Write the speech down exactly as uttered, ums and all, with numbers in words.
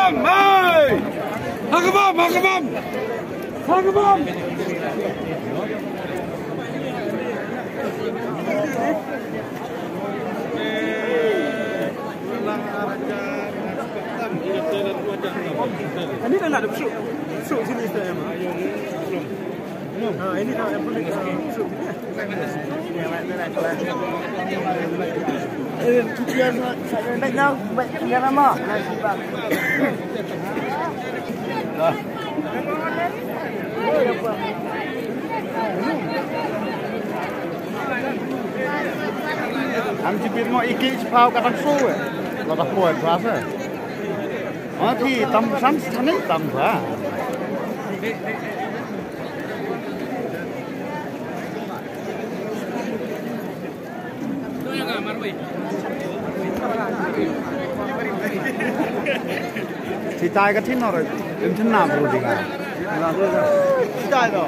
Hey! Ha ka bam, ha ka bam! Ha ka bam! Ani dah nak ada besuk. Besuk sini saya mah. Ah, ini dah yang boleh besuk. Am ci pit mo iki ci pau ka tang su. Lo ta poi ba sa. Mo ti tam san san ni tam ba. Ci tai ka tin no re. Im tin na bru di ka. Ci tai do.